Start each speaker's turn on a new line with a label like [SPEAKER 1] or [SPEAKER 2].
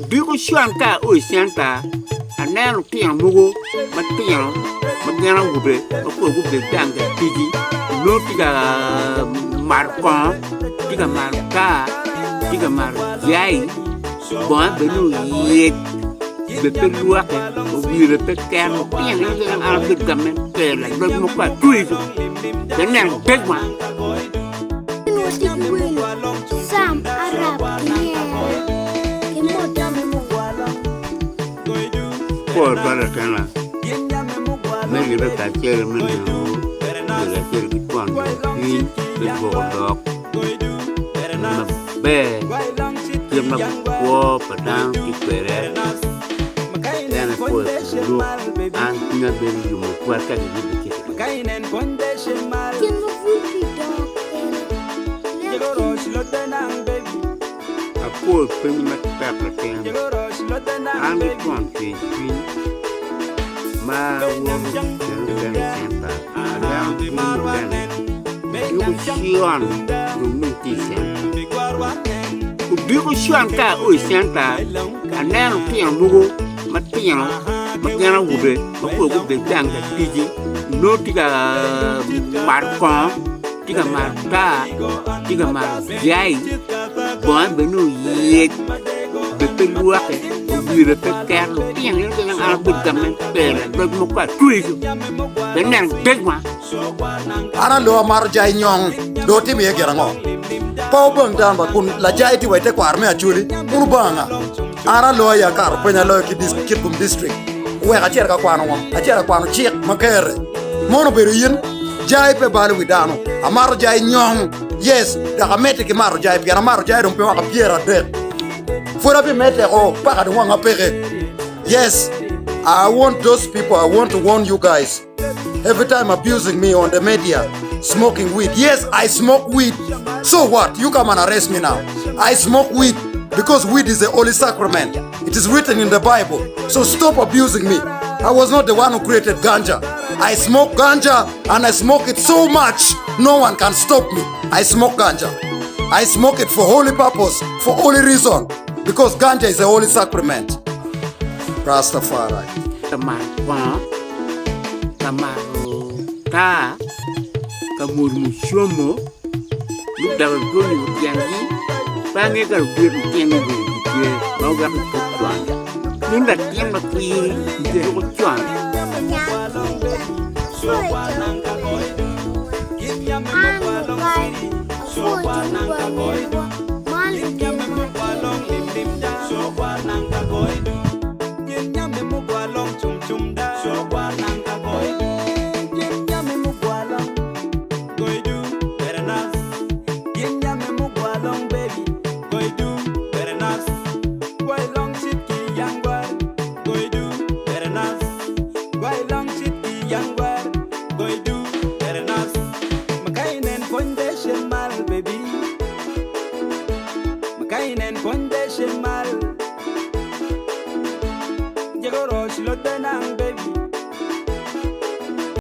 [SPEAKER 1] Odiko con ka ao i centa, aneno lutino mogo matino ma gin awobe ma pol gubedo gang ka ticgi nongo tye ka mato kongo, tye ka mato taa, tye ka mato cai, bonge bene oyec bene pe lwoke, wiye bene pe keto lutino gin an abedo ka me tero laloc mogo atweyo pien neno deg wang.
[SPEAKER 2] Sam Arab ki nyere ki
[SPEAKER 1] Pol pa latinna me ribbe kacel me neno bedo kacel ki twon cwiny me dwoko lok maber kit ma kwo pa dano tye kwede en aye pol pa lok an cwinya bedo yom tutwal ka giyubbe kit
[SPEAKER 2] Gin ma pud gidongo kene
[SPEAKER 1] Apol piny matek latin, an ki twon cwer cwiny ma awoto kene kene i centa, aneno piny mukene odiko con dong nongo tye i centa. Odiko con ka ao i centa, aneno lutino mogo matino ma gin awobe ma pol gubedo gang ka ticgi nongo tye ka mato kongo, tye ka mato taa, tye ka mato cai, bonge bene oyec bene pe lwoke, wiye bene pe keto, lutino gin an abedo ka me tero ladoc mogo atweyo bene neno deg wa.
[SPEAKER 3] An aloo amato jai nyong dong otimo iye gin ango? Pe wubang dano ba kun lajai tye wa i tekwaro me Acholi, wun wubang anga? An aloo aye akato peny aloyo ki Kitgum District wek acit ka kwano ngo? Acit ka kwano cik ma kerre. Mono obedo in? Jai pe balo wi dano. Amato jai nyong, yes, dok amedde ki mato jai pien amato jai dong pi mwaka 30. Pud abimedde ko paka dong wanga peke. Yes, I want those people, I want to warn you guys. Every time abusing me on the media, smoking weed. Yes, I smoke weed. So what? You come and arrest me now. I smoke weed because weed is the holy sacrament. It is written in the Bible. So stop abusing me. I was not the one who created ganja. I smoke ganja and I smoke it so much, no one can stop me. I smoke ganja. I smoke it for holy purpose, for holy reason, because ganja is a holy sacrament. Rastafari.
[SPEAKER 1] Ka mato taa, ka mwodo mucomo, gudako joni i tyengi, pe angeyo ka ludito lutino obedo gitye ma oweko gikok con. Nin latin matir koko con.